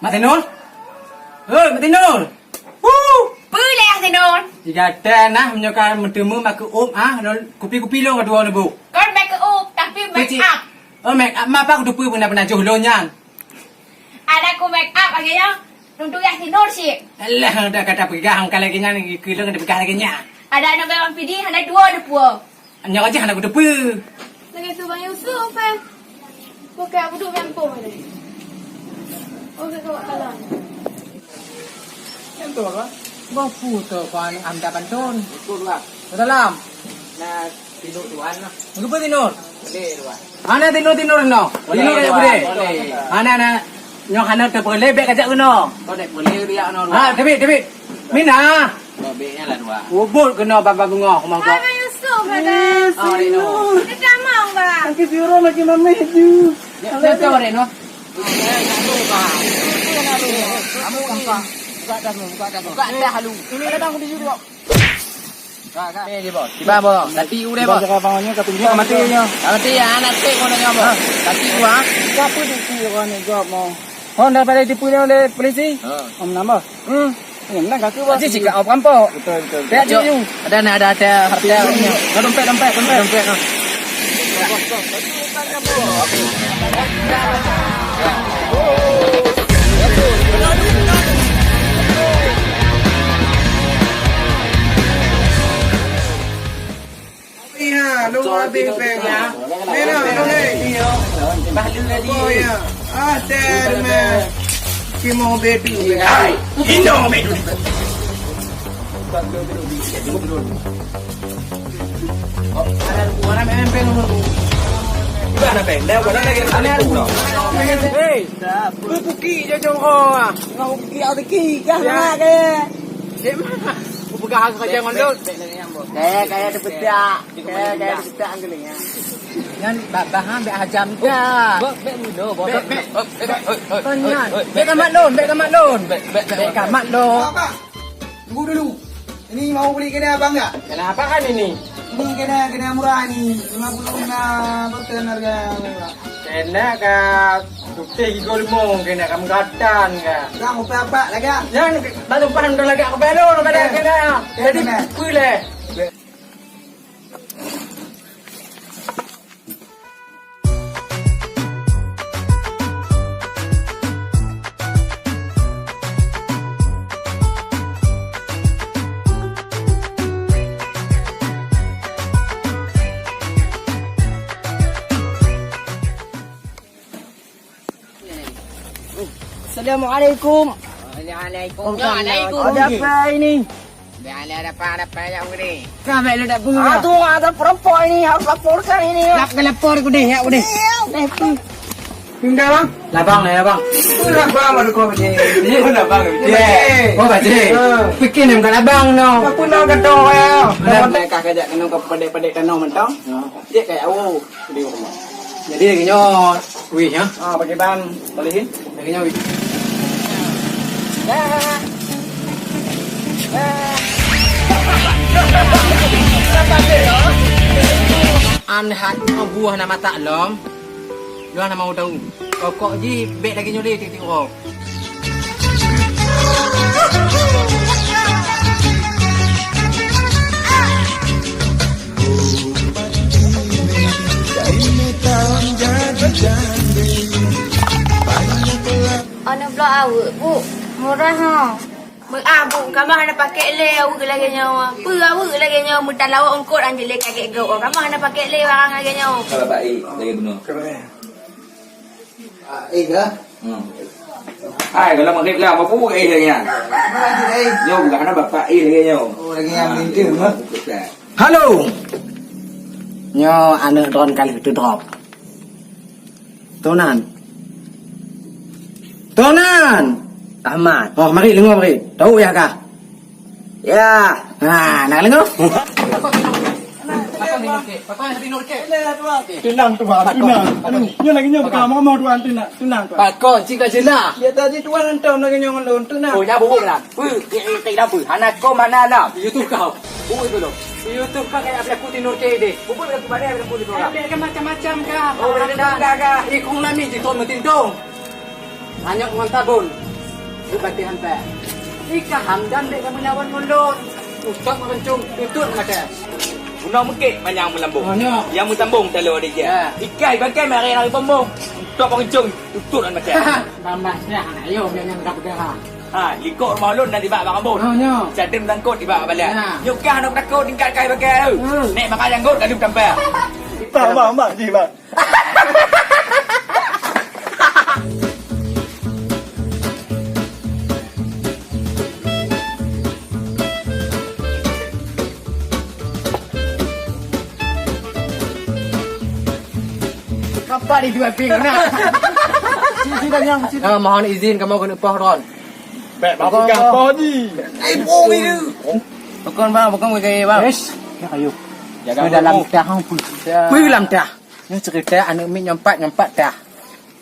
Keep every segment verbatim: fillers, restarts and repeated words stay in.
Mak Tinur? Hei, Mak Tinur! Huh! Peue lé, Mak Tinur? Di gata nah, meunyoe ka meuteumé mak keuub, ah, kupi-kupi lôn ka dua neubu. Kon mak keuub, tapi make up. Oh, make up, ma apa kuteupeue beuna-beuna joh lôn nyan? Ada ku make up lagèe nyan, lôn tugaih Tinur cit. Alah, dah kata peugah, ka lagèe nyan, keu lôn kata peugah lagèe nyan. Ada aneuk bèe Bang Pidie, hana dua neupeue. Nyoe aja hana kuteupeue. Lagèe su Bang Yusuf, eh. Bukan aku duduk yang pun ni. Oh, ke kawak kalan. Yang tu apa? Boh pu tu, kawan Amda Pantun. Betul lah. Salam. Nah, tidur tuan lah. Mengapa tidur? Boleh tuan. Hana tidur-tidur no. Boleh, boleh, tuan, boleh. Hana, hana. Nyoe hana teupeuleuh bèk kajak keunoe. Kau dek boleh riak no. Ha, David, David. Mina. Kau bèk nyan lah dua. Ubut keunoe baba beungoh mah kau. Hai, Yusuf, ada. Oh, Reno. Kita mau, Bang. Nanti biuro lagi mami tu. Ya, ya, ya, Reno. Kamu buka dah, buka dah. Buka dah lu. Ini datang di sini, Bang. Ka, ka. Eh, di bawah. Di bawah, bawah. Tati u deh, bawah. Cakap bangunnya, kata dia mati nyo. Mati ya, anak cek kau nanya apa? Tati u, ha? Siapa tu si orang ni jawab mau? Oh, dah pada tipu dia oleh polisi? Ha. Om nama? Hmm. Ini menang kaki bos. Aji jika au perampok. Betul, betul, betul. Ada, ada, ada harta. Ada dompet, dompet, dompet. Dompet, ha. Iya, lu habis peng. Merah, lu, hei. Oh, ya. Ah, terme. Cimo betu. Hai, Indo betu. Hei, bubuki jojong ho ah. Ngau bubuki au teki kah nak ke? Cek mana? Bubuka hak kerja ngon dot. Kaya, kaya tepetak. Kaya, kaya tepetak anggeling ya. Nyan bah, bah, bèk hajam ka. Bèk, bèk mudo, bèk. Bèk, bèk, bèk, bèk, bèk. Kon nyan. Bèk kamat lôn, bèk kamat lôn. Bèk, bèk, bèk kamat lôn. Tunggu dulu. Ini mau beli kena abang enggak? Kena apaan ini? Ini kena, kena murah ini. Lima puluh lima persen harga. Kena ka putih gigo limong, kena ka menggatan ka. Bang, upah apa lagak? Yang batu pan tu lagak ke belon pada kena. Jadi, kena. Pulih. Assalamualaikum. Waalaikumsalam. Ada apa ini? Ada apa, ada apa yang ini? Kau ambil lu tak bunga. Aduh, ada perempuan ini, harus laporkan ini. Lap ke lapor ku deh, ya, ku deh. Eh, tu. Pindah, Bang. Labang lah, ya, Bang. Itu labang baru kau, Bang. Ini pun labang, Bang. Ya. Oh, Bang. Ha. Pikir ni bukan labang, no. Apa nak kata, ya? Dah, mereka kajak kena kau padek-padek tanah mentang. Ha. Dia kayak, oh. Jadi lagi nyoe wih, ha? Ah, pakai ban balihin. Lagi nyoe wih. An hat buah nama tak lom. Luar nama tahu. Pokok ji bek lagi nyoe titik-titik. Anu blok aweuek, Bu. Murah, ha. Meuah, Bu, kamoe hana pakék lé aweuek lagèe nyoe. Peue aweuek lagèe nyoe, meutalawok eungkot anjeut lé kagèt gob. Kamoe hana pakék lé barang lagèe nyoe. Kalau baik, lagèe bunoe. Ah, eh, dah. Hmm. Hai, kalau maghrib lah, apa pun eh lagi nyan. Mana tu, eh? Nyoe bukan ada bapak eh lagi nyoe. Oh, lagi nyan melinting, ha? Halo. Nyoe aneuk droen ka lheueh teudrop. Tonan. Tonan. Ahmad. Oh, mari, lengoh mari. Tahu ya kah? Ya. Ha, nak lengoh? Tunang, Tuan, tunang. Aduh, nyoe lagi nyoe bukan ngomong, Tuan, tunang, tunang, Tuan. Pakon, cik dah jelas. Ya, tadi Tuan hantom lagi nyoe ngon lôn, tunang. Oh, ya, buruk lah. Weh, eh, eh, eh, dah apa? Hana kom, hana alam. YouTube kau. Buruk tu, loh. YouTube kau kayak pelaku Tinur K deh. Bubur pelaku mana pelaku Tinur? Eh, dia kan macam-macam kah? Oh, dia dah, dah, dah. Eh, kong nami je, Tuan, mentintong. Hanyok ngon tabon. Bateh hampa. Ika Hamdan dek kamu nyawan ngon lôn. Utok meurencong, tutut mata. Guna mungkét manyang meulambong. Oh, nyo. Yang meusambong taloe di dia. Ya. Ikai bagai mari nari bombong. Utok meurencong, tutut mata. Bambas dah, ayo, jangan dak dah. Ha, likot rumah lôn dan dibak bak ambon. Oh, nyo. Cadem tangkot dibak bak balat. Ya. Nyo kah anak takut tingkat kai bagai. Hmm. Nek makan janggut kadu tambah. Bang, bang, bang, ji, bang. Apa di dua ping nak? Sini, sini, sini. Ah, mohon izin kamu kena poh ron. Bek bang pegang poh ni. Eh, bung itu. Bukan bang, bukan pakai bang. Yes. Ya, ayo. Jaga dalam tah pun. Pergi dalam tah. Nyoe cerita aneuk miet nyoe pat, nyoe pat tah.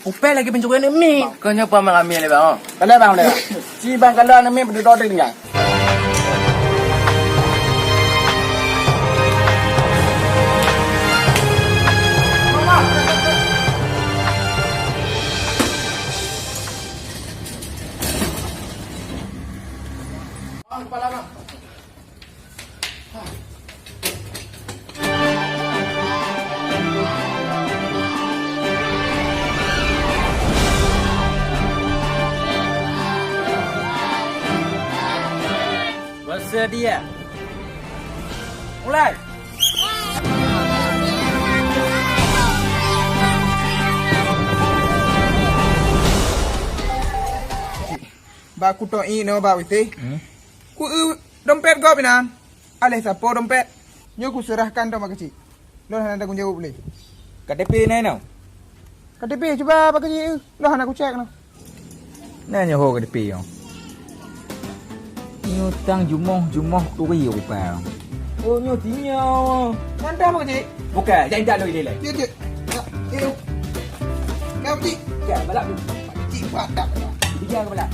Upée lagi pencuri aneuk miet. Kau nyoe paman ramé lé bang. Boleh bang, boleh bang. Si bang kalau aneuk miet beudôh tinggai. Bang, kepala bang. Bersedia. Mulai. Bak kutok iék nyoe bak witeh. Hmm? Ku eu dompet gob inan. Aléh sapo dompet? Nyoe kuseurahkan dong bak keuchik. Lôn hana tanggung jaweueb lé. K T P na inoe? K T P cuba bak keuchik eu. Lôn hana kucék nyoe. Na nyoe ho K T P nyoe. Nyoe tang jumoh-jumoh turi rupa. Oh, nyoe tinyoe. Nyan dah bak keuchik. Bukan, jak intat lôn ilée lé. Cik, cik. Ya, ya. Kau cik. Cik, balap tu. Cik, balap. Tiga kepala.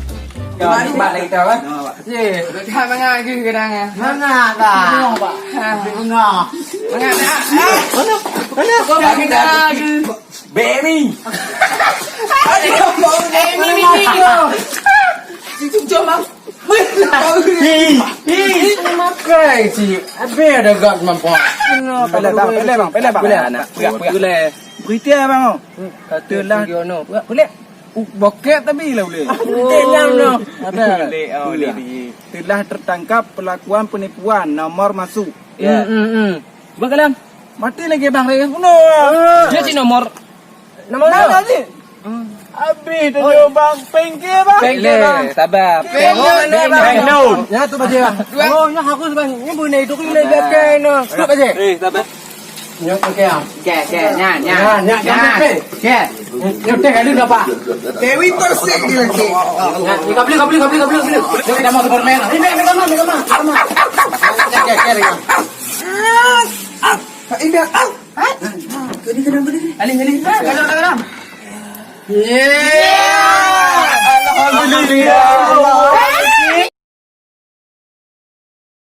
Ya, ni bak lagi tahu, eh? Ya, Pak. Cik, tak mangat ke kadang, eh? Mangat, Pak. Tengok, Pak. Ha. Tengok. Mangat tak? Mana? Mana? Kau mangat ke? Baby. Aduh, baby, baby. Cucuk, cucuk, Bang. Hei, hei, makai cik. Habis ada gak mampu. Pelak, bang, pelak, bang, pelak, bang. Pelak, anak. Pegang, pegang. Pelak. Berita, bang, oh. Kata lah. Pelak. Uh, bokek tapi lah boleh. Ada. Boleh, oh, boleh. Telah tertangkap pelakuan penipuan nomor masuk. Ya. Hmm, hmm, hmm. Cuba kalam. Mati lagi bang Reyes bunuh. Dia cik nomor. Nomor mana cik? Habis tu bang. Pengke bang. Pengke bang. Sabar. Pengke bang. Ya tu baje bang. Oh, nya aku bang. Ni boleh itu kena jaga ni. Duduk baje. Eh, sabar. Nya okey ah. Okey, okey. Nya, nya. Nya, nya, nya. Okey. Nya okey kali dah pak. Dewi tersik di lagi. Nya, ni kabeli, kabeli, kabeli, kabeli, kabeli. Dia dah mau Superman. Ini dia, dia, dia, dia. Okey, okey, okey. Indah. Kali, kali, kali. Kali, kali. Kali, kali, kali. Yeah. Alhamdulillah.